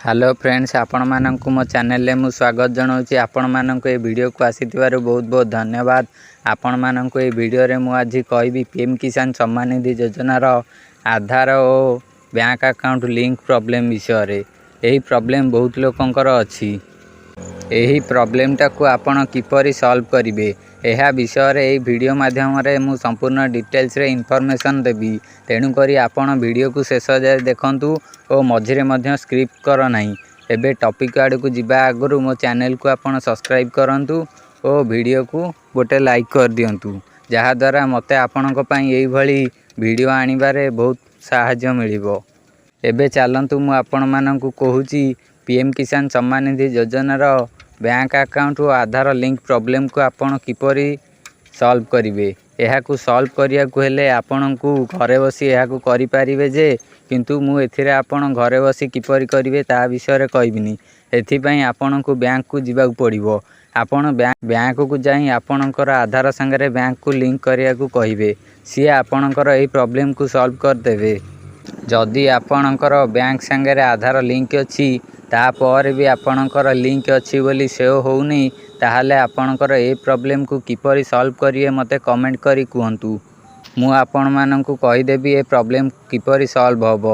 Hello friends, ଆପଣମାନଙ୍କୁ ମୋ ଚ୍ୟାନେଲରେ ମୁଁ ସ୍ୱାଗତ ଜଣାଉଛି। ଆପଣମାନଙ୍କୁ ଏ ଭିଡ଼ିଓକୁ ଆସିଥିବାରୁ ବହୁତ ବହୁତ ଧନ୍ୟବାଦ। ଆପଣମାନଙ୍କୁ ଏହି ଭିଡ଼ିଓରେ ମୁଁ ଆଜି କହିବି ପିଏମ୍ କିଷାନ ସମ୍ମାନ ନିଧି ଯୋଜନାର ଆଧାର ଓ ବ୍ୟାଙ୍କ ଆକାଉଣ୍ଟ ଲିଙ୍କ ପ୍ରୋବ୍ଲେମ୍ ବିଷୟରେ। ଏହି ପ୍ରୋବ୍ଲେମ୍ ବହୁତ ଲୋକଙ୍କର ଅଛି। ଏହି ପ୍ରୋବ୍ଲେମଟାକୁ ଆପଣ କିପରି ସଲ୍ଭ କରିବେ, ଏହା ବିଷୟରେ ଏହି ଭିଡ଼ିଓ ମାଧ୍ୟମରେ ମୁଁ ସମ୍ପୂର୍ଣ୍ଣ ଡିଟେଲ୍ସରେ ଇନଫର୍ମେସନ୍ ଦେବି। ତେଣୁକରି ଆପଣ ଭିଡ଼ିଓକୁ ଶେଷ ଯାଏ ଦେଖନ୍ତୁ ଓ ମଝିରେ ମଧ୍ୟ ସ୍କିପ୍ କର ନାହିଁ। ଏବେ ଟପିକ୍ ଆଡ଼କୁ ଯିବା ଆଗରୁ ମୋ ଚ୍ୟାନେଲକୁ ଆପଣ ସବସ୍କ୍ରାଇବ୍ କରନ୍ତୁ ଓ ଭିଡ଼ିଓକୁ ଗୋଟେ ଲାଇକ୍ କରିଦିଅନ୍ତୁ, ଯାହାଦ୍ୱାରା ମୋତେ ଆପଣଙ୍କ ପାଇଁ ଏଇଭଳି ଭିଡ଼ିଓ ଆଣିବାରେ ବହୁତ ସାହାଯ୍ୟ ମିଳିବ। ଏବେ ଚାଲନ୍ତୁ, ମୁଁ ଆପଣମାନଙ୍କୁ କହୁଛି ପିଏମ୍ କିଷାନ ସମ୍ମାନ ନିଧି ଯୋଜନାର ବ୍ୟାଙ୍କ ଆକାଉଣ୍ଟ ଓ ଆଧାର ଲିଙ୍କ ପ୍ରୋବ୍ଲେମକୁ ଆପଣ କିପରି ସଲ୍ଭ କରିବେ। ଏହାକୁ ସଲ୍ଭ କରିବାକୁ ହେଲେ ଆପଣଙ୍କୁ ଘରେ ବସି ଏହାକୁ କରିପାରିବେ ଯେ, କିନ୍ତୁ ମୁଁ ଏଥିରେ ଆପଣ ଘରେ ବସି କିପରି କରିବେ ତା ବିଷୟରେ କହିବିନି। ଏଥିପାଇଁ ଆପଣଙ୍କୁ ବ୍ୟାଙ୍କକୁ ଯିବାକୁ ପଡ଼ିବ। ଆପଣ ବ୍ୟାଙ୍କକୁ ଯାଇ ଆପଣଙ୍କର ଆଧାର ସାଙ୍ଗରେ ବ୍ୟାଙ୍କକୁ ଲିଙ୍କ କରିବାକୁ କହିବେ, ସିଏ ଆପଣଙ୍କର ଏହି ପ୍ରୋବ୍ଲେମକୁ ସଲ୍ଭ କରିଦେବେ। ଯଦି ଆପଣଙ୍କର ବ୍ୟାଙ୍କ ସାଙ୍ଗରେ ଆଧାର ଲିଙ୍କ ଅଛି, ତାପରେ ବି ଆପଣଙ୍କର ଲିଙ୍କ ଅଛି ବୋଲି ଶୋ ହେଉନି, ତାହେଲେ ଆପଣଙ୍କର ଏ ପ୍ରୋବ୍ଲେମକୁ କିପରି ସଲ୍ଭ କରିବେ, ମୋତେ କମେଣ୍ଟ କରି କୁହନ୍ତୁ। ମୁଁ ଆପଣମାନଙ୍କୁ କହିଦେବି ଏ ପ୍ରୋବ୍ଲେମ କିପରି ସଲ୍ଭ ହେବ।